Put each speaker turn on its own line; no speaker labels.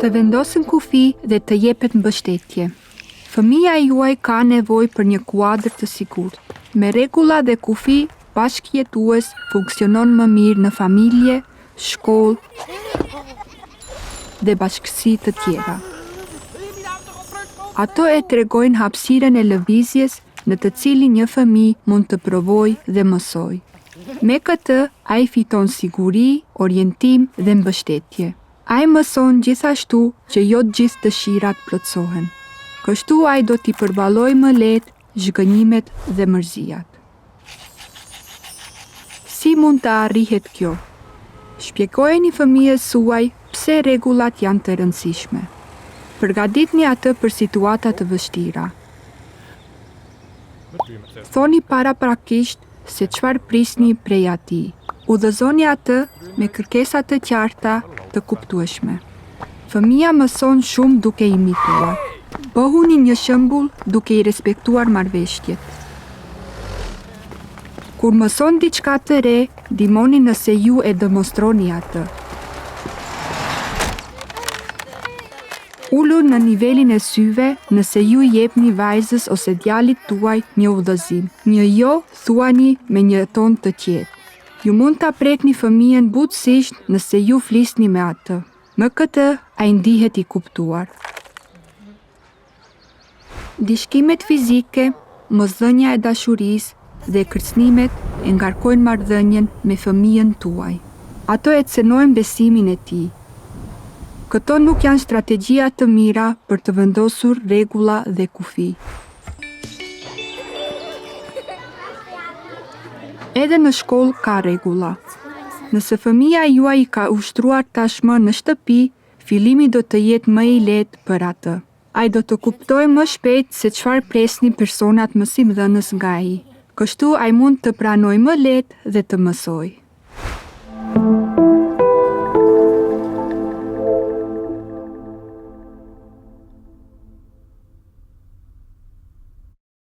Të vendosen kufij dhe të jepet mbështetje. Fëmija juaj ka nevojë për një kuadër të sigurt. Me rregulla dhe kufij bashkëjetues funksionon më mirë në familje, shkollë dhe bashkësi të tjera. Ato e tregojnë hapësirën e lëvizjes në të cilin një fëmijë mund të provojë dhe mësojë. Me këtë, ai fiton siguri, orientim dhe mbështetje. Ai mëson gjithashtu që jo të gjithë dëshirat plotësohen. Kështu ai do t'i përballojë më lehtë zhgënjimet dhe mërziat. Si mund të arrihet kjo? Shpjegojeni fëmijës suaj pse rregullat janë të rëndësishme. Përgatitni atë për situata të vështira. Thoni paraprakisht se çfarë prisni prej atij. Udhëzoni atë me kërkesa të qarta, të kuptueshme. Fëmija mëson shumë duke imituar. Bëhuni një shembull duke i respektuar marrëveshjet. Kur mëson diçka të re, ndihmoni nëse ju e demonstroni atë. Ulu në nivelin e syve nëse ju i jepni vajzës ose djalit tuaj një udhëzim. Një jo thuani me një ton të qetë. Ju mund ta prekni fëmijën butësisht nëse ju flisni me atë. Me këtë, ai ndihet i kuptuar. Ndëshkimet fizike, mosdhënia e dashurisë dhe kërcënimet e ngarkojnë marrëdhënien me fëmijën tuaj. Ato e cenojnë besimin e tij. Këto nuk janë strategjia të mira për të vendosur rregulla dhe kufij. Edhe në shkollë ka rregulla. Nëse fëmija juaj i ka ushtruar tashmë në shtëpi, fillimi do të jetë më i lehtë për atë. Ai do të kuptojë më shpejt se çfarë presin personat mësimdhënës nga ai. Kështu ai mund të pranojë më lehtë dhe të mësojë.